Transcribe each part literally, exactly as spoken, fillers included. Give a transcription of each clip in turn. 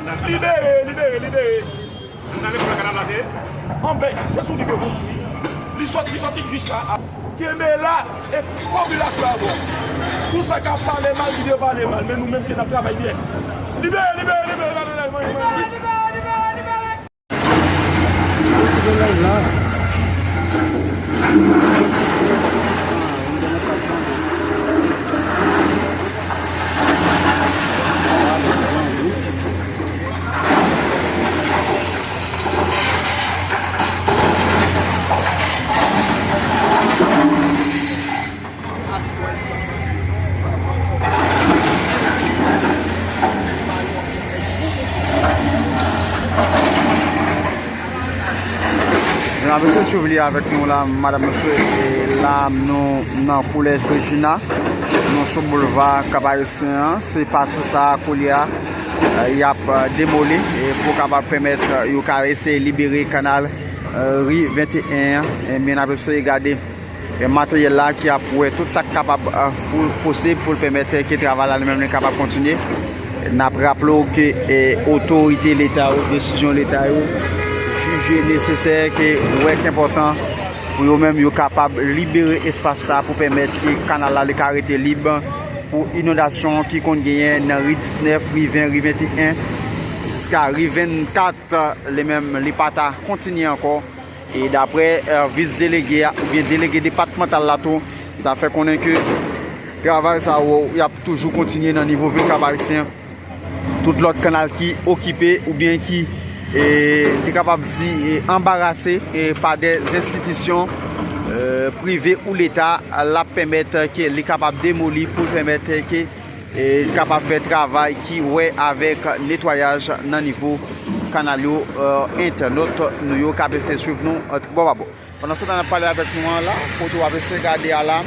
Libere, libere, libere. Nan lekòl kanal la te ye. Anben, se sou li yo konstwi. Li sòti, li sòti jiska a. Kenbe la, e popilasyon a bon. Pou sa k ap pale mal, li yo pale mal, men nou menm ki n ap travay byen. Libere, libere, libere, libere, libere, libere. Mesye, swiv li avèk nou la, madanm, mesye, e la nou nan Kolèj Regina, nou sou boulva Kap Ayisyen an, se pati sa a koulye a, e, y ap, e, demoli, e pou kapab pèmèt, e, yo ka eseye libere kanal, e, ri venteyen an, e, men n ap eseye gade e, materyèl la ki ap wè tout sa k kapab, e, pou, posib pou l pèmèt, e, ke travay la li menm li kapab kontinye. N ap raple w ke, e, otorite Leta yo, desizyon Leta yo jije nesesè ke wè k enpòtan pou yo menm yo kapab libere espas sa pou pèmèt ke kanal la li ka rete lib pou inondasyon ki konn genyen nan ri diznèf, ri ven, ri venteyen, jiska ri vennkat, li menm li pa ta kontinye ankò. E daprè, e, vis delege a, oubyen delege depatmantal la tou, li ta fè konnen ke travay sa yo, y ap toujou kontinye nan nivo vil Kap Ayisyen. Tout lòt kanal ki okipe oubyen ki, e, te kapab di, e, anbarase, e, pa de enstitisyon, e, prive ou Leta, l ap pèmèt ke li kapab demoli pou l pèmèt ke e kapab fè travay ki wè avèk netwayaj nan nivo kanal yo, e, entènot nou yo k ap eseye swiv nou, e, tribò pa bò. Pandan se tan n ap pale avèk nou an la, kote w ap eseye gade a la,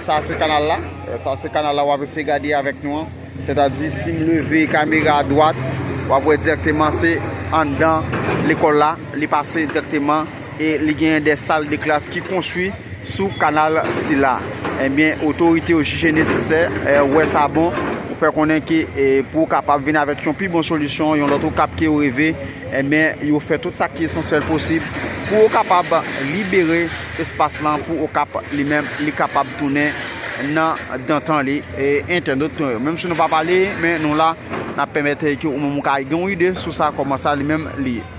sa se kanal la, e, sa se kanal la w ap eseye gade avèk nou an. Sètadi, si m leve kamera a dwat, w ap wè dirèkteman se anndan lekòl la, li pase dirèkteman e li genyen de sal de klas ki konstwi sou kanal sila. Ebyen, otorite yo jije nesesè, e, wè sa bon, pou fè konnen ke, e, pou w kapab vin avèk yon pi bon solisyon, yon lòt Okap ke w reve, ebyen, yo fè tout sa ki esansyèl posib pou w kapab libere espas lan, pou Okap li menm, li kapab tounen nan dantan li, e, entènot nou yo. Menm si nou pa pale, men nou la, n ap pèmèt ke ou menm ou ka gen yon ide sou sa, kòman sa li menm li ye.